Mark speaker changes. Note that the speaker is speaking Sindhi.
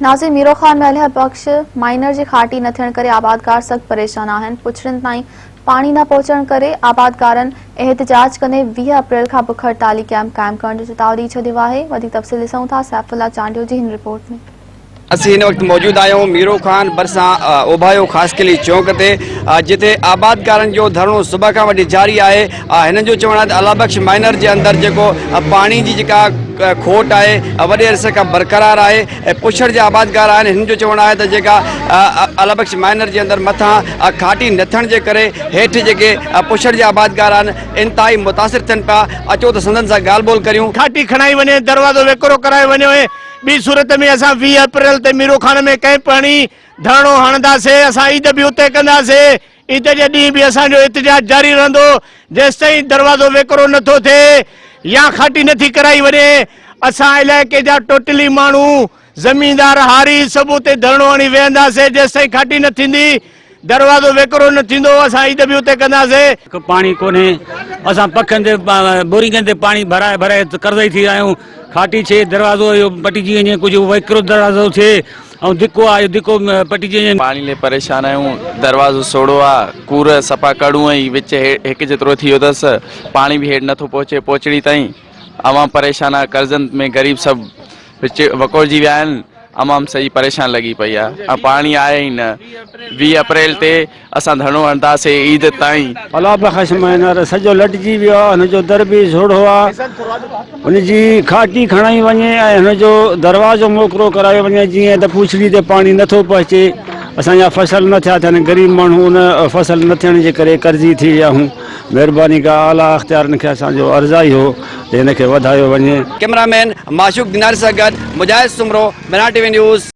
Speaker 1: ناظرين ميرو خان ۾ الهه بخش مائنر جي کاٽي نه ٿيڻ ڪري آبادگار سخت پريشان آهن، پڇڙين تائين پاڻي نه پهچڻ ڪري آبادگارن احتجاج ڪندي 20 اپريل کان بک هڙتالي ڪئمپ قائم ڪرڻ جو چتاء ڏئي ڇڏيو آهي، وڌيڪ تفصيل ڏسون ٿا سيف الله چانڊيو جي هن رپورٽ ۾.
Speaker 2: اسين هن وقت موجود آهيون ميرو خان ڀرسان اوڀايو خاصخيلي چونڪ تي جتي آبادگارن جو ڌرڻو صبح کان وٺي جاري آهي هنن جو چوڻ آهي ته الله بخش مائنر جي اندر جيڪو پاڻي جي جيڪا کوٽ آهي وڏي عرصي کان برقرار آهي ۽ پڇڙ جا آبادگار آهن هنن جو چوڻ آهي ته جيڪا الله بخش مائنر جي اندر مٿان کاٽي نه ٿيڻ جي ڪري هيٺ جيڪي پڇڙ جا آبادگار آهن انتهائي متاثر ٿين پيا اچو ته سندن سان ڳالهه ٻولهه ڪريون.
Speaker 3: کاٽي کڻائي وڃي دروازو ويڪرو ڪرايو وڃي ٻي صورت ۾ اسان 20 اپريل تي ميرو خان ۾ ڪئمپ هڻي ڌرڻو هڻنداسي اسان عيد به اتي ڪنداسي عيد جي ڏينهن به اسان جو احتجاج جاري رهندو، جيستائين دروازو ويڪرو نه ٿو ٿئي يا کاٽي نه ٿي ڪرائي وڃي. اسان علائقي جا ٽوٽلي ماڻهو، زميندار، هاري سڀ اتي ڌرڻو هڻي ويهنداسين، جيستائين کاٽي نه ٿيندي، دروازو ويڪرو نه ٿيندو، اسان عيد به اتي ڪنداسين.
Speaker 4: پاڻي ڪونهي، اسان پکن تي بورنگن تي پاڻي ڀرائي ڀرائي قرضائي ٿي ويا آهيون. کاٽي ڇي دروازو اهو پٽجي وڃي، ڪجهه ويڪرو دروازو ٿئي. ۽ ڌڪو آ اهو ڌڪو پٽجي وڃي.
Speaker 5: پاڻي لئي پريشان آهيون دروازو سوڙهو آ ڪور صفا ڪڙون ۽ وچ هڪ جيترو ٿي ويو اٿس پاڻي به هيٺ نٿو پهچي پوچڙي تائين عوام پريشان آ قرضن ۾ غريب سڀ وچ وڪوڙجي ويا آهن عوام سڄي پريشان لڳي پئي آ ۽ پاڻي آهي ئي نه 20 اپريل تي اسان ڌرڻو هڻنداسين عيد تائين.
Speaker 6: الله بخش مهينر سڄو لٽجي ويو آ هن جو در به سوڙهو آ هن جي کاٽي کڻائي وڃي ۽ هن جو دروازو موڪرو ڪرايو وڃي جيئن ته پوڇڙي تي پاڻي نٿو پهچي اسان جا فصل نه ٿيا ٿين غريب ماڻهو ان فصل نه ٿيڻ جي ڪري قرضي ٿي ويا آهيون مهرباني ڪا اعليٰ اختيارن کي اسان جو عرض آهي اهو ته هن کي وڌايو وڃي.
Speaker 2: ڪئميرا مين معشوق ديناري سان گڏ Mujahid Soomro, Mehran T V news.